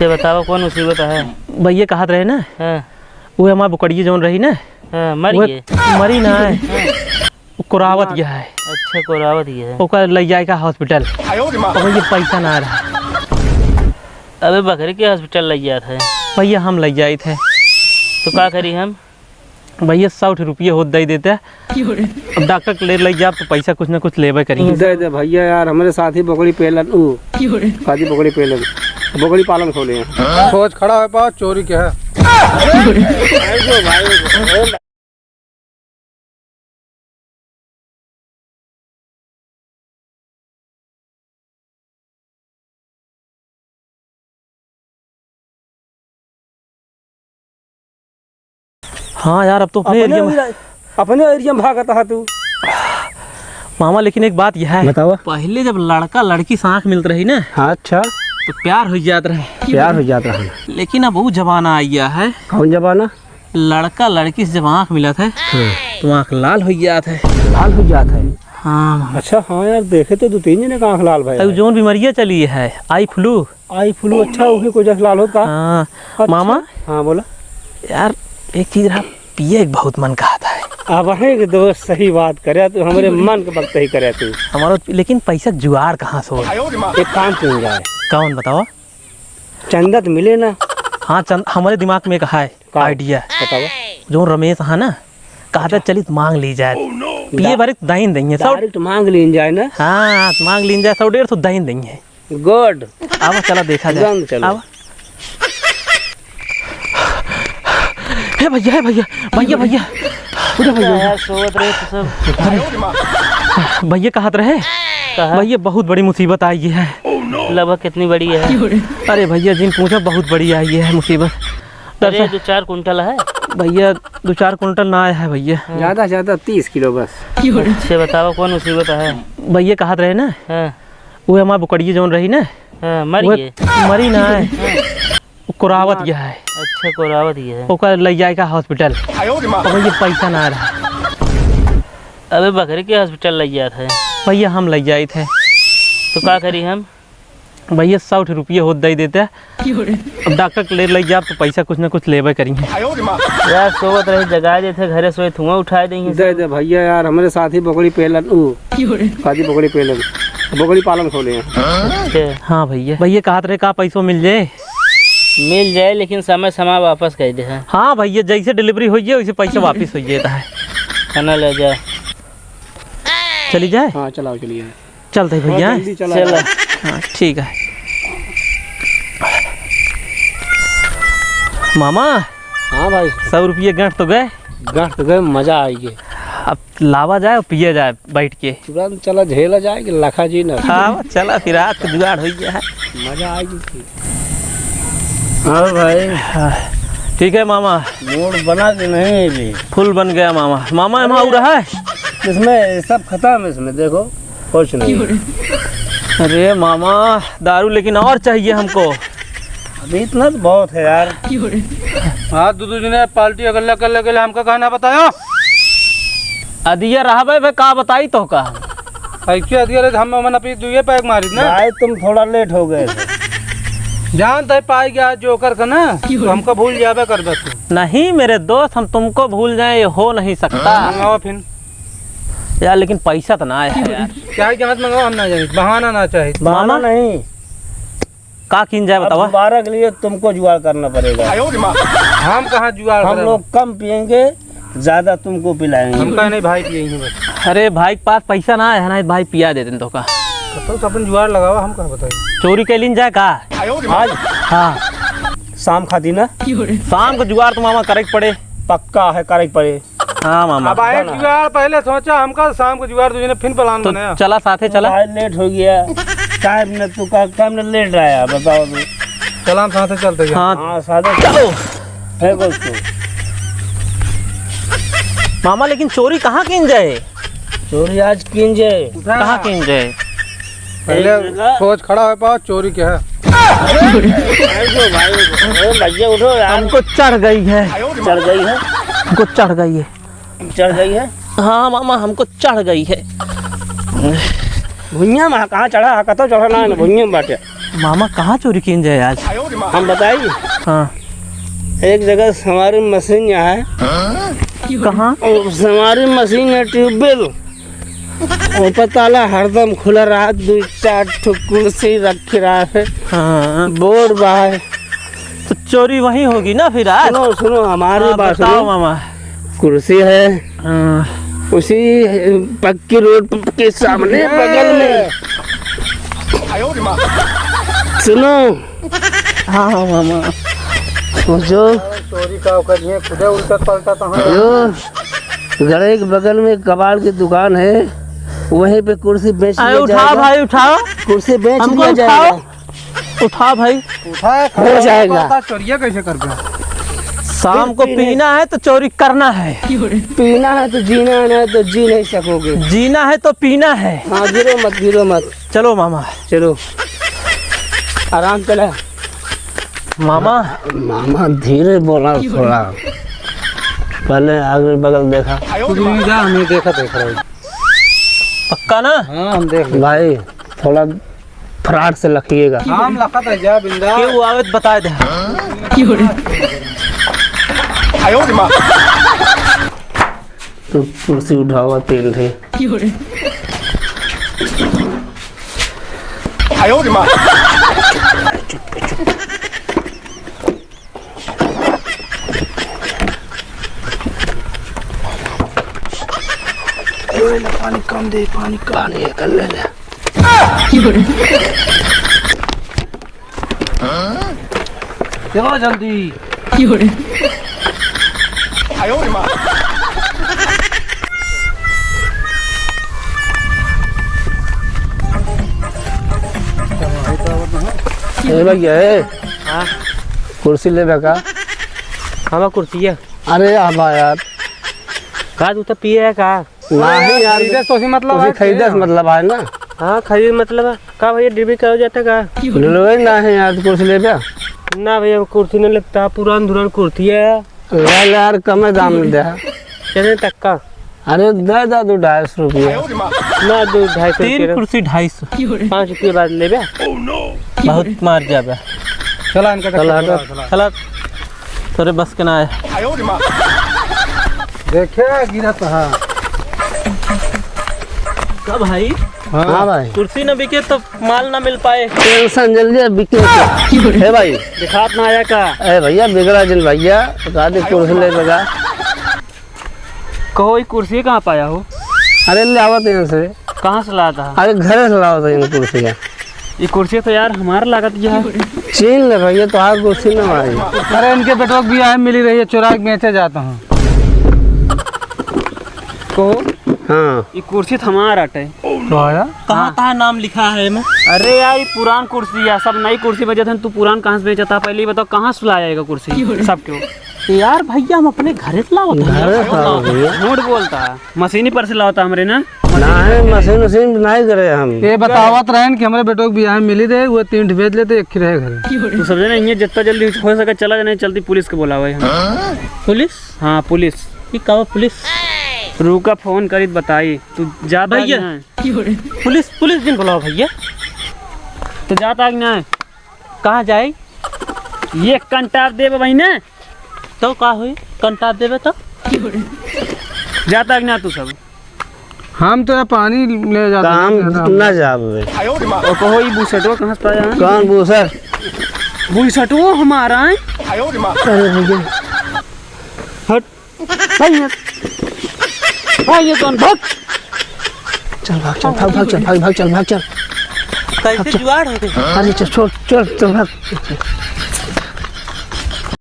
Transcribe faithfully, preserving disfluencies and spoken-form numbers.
ये बतावा, कौन मुसीबत है? भैया कहत रहे ना, हाँ। वो हमार बोकड़िया जौन रही ना, हाँ, मर वो गए? मरी ना है। हाँ। वो कोरावत गया है। अच्छा, कोरावत गया है। ओकर ले जाए का हॉस्पिटल। आयो रे माँ। अब ये पैसा ना रहा। अबे बकरी के हॉस्पिटल ले जात है। भैया हम ले जाइत है। तो का करी हम? भैया सौ ठे रुपये होत दे देते। अब डॉक्टर के ले, ले जाब तो पैसा कुछ ना कुछ लेबे करी। दे दे भैया यार, हमरे साथ ही बोकड़ी पेलन, ऊ, क्यों रे? खादी बोकड़ी पेलन, बोकड़ी पालन खोले हैं। फौज खड़ा है पास, चोरी क्या है? क्यों रे? भाई को, भाई को। हाँ यार, अब तो अपने अपने area में area, अपने area में भागत हा तू। मामा, लेकिन एक बात यह है, बतावा। पहले जब लड़का लड़की से आँख मिलत रही ना, हाँ, अच्छा। तो प्यार हो जात रहे। प्यार हो जात रहा। लेकिन अब वो जमाना आ गया है। कौन जमाना? लड़का लड़की से जब आँख मिलत है, हाँ। तो आँख लाल हो जात है। लाल हो जात है? हाँ। अच्छा, हाँ यार, देखे तो दो तीन जने का आँख लाल भाई। तब जौन बीमारियाँ चली है, आई फ्लू। आई फ्लू, अच्छा, वही को जैसे लाल होत का? हाँ। अच्छा। मामा। हाँ, बोला। यार, एक चीज रहा, पिए के बहुत मन कहत है। अब है कि दोस्त, सही बात करे तू, हमरे मन के वक्त ही करे तू। हमारो, लेकिन पैसा जुगाड़ कहाँ से हो? एक काम किया जाए। कौन बतावा? चंदा तो मिले ना। हाँ, चंद-, हमरे दिमाग में एक है का? Idea। बतावा। जो रमेश है ना, कहत है, चलित मांग ली जाए। पिए दा-, बारी तो दहिन दहिए, सब। Direct मांग लीन जाए ना। हाँ, मांग लीन जाए, सौ डेढ़ सौ दहिन दहिए। Good। आवा, चला देखा जाए। तुरंत चलो। आवा। हे भैया, हे भैया, भैया, भैया। उठो भैया, उठो। यार, सोवत रहे तो सब। अरे, भैया कहत रहे? कहा? भैया, बहुत बड़ी मुसीबत आई है। लगभग कितनी बड़ी है? अरे भैया, जिन पूछा, बहुत बड़ी आई है मुसीबत। अरे, दरअसल दो चार कुंटल है? भैया, दो चार कुंटल ना आया है भैया। हाँ। ज्यादा से ज्यादा तीस किलो बस। अच्छा, बतावा, कौन मुसीबत है? भैया कहत रहे ना, हाँ। वो हमार बोकड़िया जौन रही ना, हाँ, मर वो गए? मरी ना है। हाँ। वो कोरावत गया है। अच्छा, कोरावत गया है। ओकर ले जाए का हॉस्पिटल। आयो रे माँ। अब ये पैसा ना रहा। अबे बकरी के हॉस्पिटल ले जात है। भैया हम ले जाइत है। तो का करी हम? भैया सौ ठे रुपये होत दे देते। अब डॉक्टर के ले, ले जाब तो पैसा कुछ ना कुछ लेबे करी। आयो रे माँ। यार सोवत रहे जगा देते, घरे सोए धुआं उठाए देंगे। दे दे भैया यार, हमरे साथ ही बकरी पेलन, ऊ, क्यों रे? खादी बकरी पेलन, बकरी पालन खोले हैं। अच्छा। हाँ भैया, भैया कहत रहे का पैसो मिल जाए? मिल जाए, लेकिन समय समय वापस कर दे, हाँ। हाँ भैया, जैसे delivery होइए, वैसे पैसा वापस होइए, तो है। खाना ले जा। चली जाए? हाँ, चलाओ, चलिए। चलते हैं हाँ, भैया। जल्दी चला चला। जाओ। हाँ, ठीक है। मामा। हाँ भाई। सौ रुपये गंठ तो गए। गंठ तो गए, मजा आई गए। अब लावा जाए और पिया जाए बैठ के। तुरंत चला, झेला जाए कि लखा जी ना। हाँ, चला फिर रात को जुगाड़ हो गया है। मजा आएगी फिर। हाँ भाई। हाँ, ठीक है मामा। Mood बना कि नहीं अभी? Full बन गया मामा। मामा, एमा और है? इसमें सब खत्म है, इसमें देखो, कुछ नहीं। अरे मामा, दारू लेकिन और चाहिए हमको। अभी इतना तो बहुत है यार। हाँ, दो दो जने पार्टी अगला कर लगे, हमका कहना बतायो। अदिया रहबे बे, का बताई तो का? ऐसे अदिया रहे, हम मन अपनी दुइये पैक मारी ना। भाई, तुम थोड़ा late हो गए। जान तय पाई गया जोकर का ना, तो हमको भूल जाबे कर दे तू। नहीं मेरे दोस्त, हम तुमको भूल जाए, ये हो नहीं सकता। मंगाओ फिर। यार, लेकिन पैसा तो ना आया है यार। क्या है कि हाथ मंगाओ, हम ना जाए, बहाना ना चाहे। बहाना मामा? नहीं। का किन जाए अब बतावा? दोबारा के लिए तुमको जुगाड़ करना पड़ेगा। हम कहाँ जुगाड़ हम करब? लोग कम पिएंगे, ज्यादा तुमको पिलाएंगे। हमका नहीं भाई पिएंगे बस। अरे भाई के पास पैसा ना है ना, भाई पिया देते तो का। तो अपन जुगाड़ लगावा, हम कहाँ बताई। चोरी के लिन जाए का? आज? हाँ। शाम खाती ना? शाम को जुगाड़ तो मामा करे के पड़े। पक्का है, करे के पड़े। हाँ मामा। अब आए जुगाड़ पहले सोचा, हमका शाम को जुगाड़ तुझे फिर plan तो बनाया। चला साथे चला। भाई late हो गया। Time न तू का, time न late रहा है, बताओ तू। चला हम साथे चलते हैं। हाँ। हाँ, साथे चलो। है कुछ तो। मामा लेकिन चोरी कहाँ कीन जाए? चोरी आज कीन जाए। कहाँ कीन जाए? पहले एक जगह। फौज खड़ा है पास, चोरी क्या है? अरे, भाई, भाई, अरे, भैया, उठो यार। हमको चढ़ गई है। चढ़ गई है? हमको चढ़ गई है। चढ़ गई है? हाँ, मामा, हमको चढ़ गई है। भुइयां में कहाँ चढ़ा है? कतौ चढ़ा ना है, भुइयां में बाटे। मामा, कहाँ चोरी कीन जाए आज? हम बताई? हाँ। एक जगह हमारी मशीन यहाँ है। कहाँ? ओ, हमारी मशीन है, ट्यूबवेल। ऊपर ताला हरदम खुला रहा, दो चार ठो कुर्सी रखे रहा है। हाँ। बोर्ड बा है। तो चोरी वहीं होगी ना फिर आज? सुनो, सुनो, हमारी हाँ, बात बताओ सुनो। मामा। कुर्सी है। हाँ। उसी पक्की रोड के सामने बगल में। सुनो। हाँ, हाँ, मामा। वो जो चोरी का ओकर ये खुदे उल्टा पलटा तो है। जो गड़े के बगल में कबाड़ की दुकान है, वहीं पे कुर्सी बेच अरे लिया उठाओ जाएगा। भाई, उठाओ। कुर्सी बेच हमको लिया उठाओ। जाएगा। उठा भाई। उठा, हो जाएगा। पता चोरिया कैसे कर दे? शाम को पीने पीना है तो चोरी करना है। पीना है तो जीना है, नहीं तो जी नहीं सकोगे। जीना है तो पीना है। हाँ, गिरो मत, गिरो मत। चलो मामा। चलो। आराम चला। मामा। मामा धीरे बोला थोड़ा। पहले अगल बगल देखा। तू भी जा, हमें देखा देख रहा हूँ। पक्का ना? हाँ, हम देख लेंगे। भाई, थोड़ा फरार से लखिएगा। हम लखत है जा, बिंदा। केहू आवे त बताए दे। तो कुर्सी उठावा, तीन ठे। ए, ले पानी कम दे, पानी कम। पानी है, कर ले, ले। चलो जल्दी। ए भैया, ए। हाँ। कुर्सी लेबे का? हमार कुर्सी है। अरे आबा यार। का तू तो पिए है का? नहीं यार। खरीदे से तोसी मतलब कुर्सी है? खरीदे से मतलब है ना। हाँ, खरीदे मतलब है। का भैया, डिब्बी का हो जाता का? लेवे ना है यार, कुर्सी लेबे? ना भैया, कुर्सी नहीं लेता, पुरान धुरान कुर्सी है। ले ले यार, कमे दाम में दे। कितने तक का? अरे दे दे दो ढाई सौ रुपया। ना, दो ढाई सौ तीन रुपया। कुर्सी ढाई सौ। पाँच रुपया बाद लेबे। बहुत मार जाबे। चला इनका चला, चक्कर हटो। चला, चला। चला, तोरे बस के ना है। देखे गिरत है। का भाई? हाँ। हाँ भाई। कुर्सी न बिके तो माल ना मिल पाए। टेंशन जल्दी बिके। हे भाई। दिखात ना आया का? ए भैया, बिगड़ा जिन भैया, बता दे कुर्सी ले लगा। कहो, ये कुर्सी कहाँ पाया हो? अरे, ले आवत यहाँ से। कहाँ से लाया था? अरे, घरे से लावत है ये कुर्सी। ये कुर्सी तो यार हमार लागत गया है। छीन ले भैया, तोहार कुर्सी ना भाई। अरे, इनके बेटवा के बियाह में मिली रही है, चुरा के बेचे जाता हूँ। कहो, हाँ। ये कुर्सी तो हमार आटे। तो आया? कहाँ हाँ। तहाँ नाम लिखा है में? अरे यार, ये पुरान कुर्सी है, सब नई कुर्सी बेचत हैं, तू पुरान कहाँ से बेचत है? पहले ये बताओ, कहाँ से लाया है कुर्सी? सब क्यों? यार भैया, हम अपने घरे से लावत हैं। घरे से लावत हैं भैया। झूठ बोलता है, मशीनी पर से लावत है हमरे ना। नहीं, मशीन उशीन नहीं करे हम। ये बतावत रहन कि हमरे बेटो के बियाह में मिली रहे, वो तीन ठे बेच लेते, एक ही रहे घरे। तू सब जने, ये जितना जल्दी हो सके चला जाना, जल्दी पुलिस के बुलावे हम। पुलिस? हाँ, पुलिस। ये का बा पुलिस? रुका, फोन करी त बताई। तू जाता भैया। कि नहीं? पुलिस, पुलिस जिन बुलाओ भैया। तू जाता कि नहीं? कहाँ जाई? ये कंटार देबे भाई ने। तो का होई? कंटार देबे तो? जाता कि ना तू सब? हम तो यहाँ पानी ले जाते काम हैं। ना जाबे। ओ कहो, ई बुसटवा कहाँ से पाया है? कौन बुसट? बुसटवा हमारा है। अरे भैया। हट। भाग यहाँ। भाग ये कौन? भाग। चल भाग, चल, भाग, भाग, चल, भाग, भाग, चल, भाग, चल। कैसे भाग, चल। जुगाड़ हो गए? अरे चल, छोड़, चल, चल, भाग।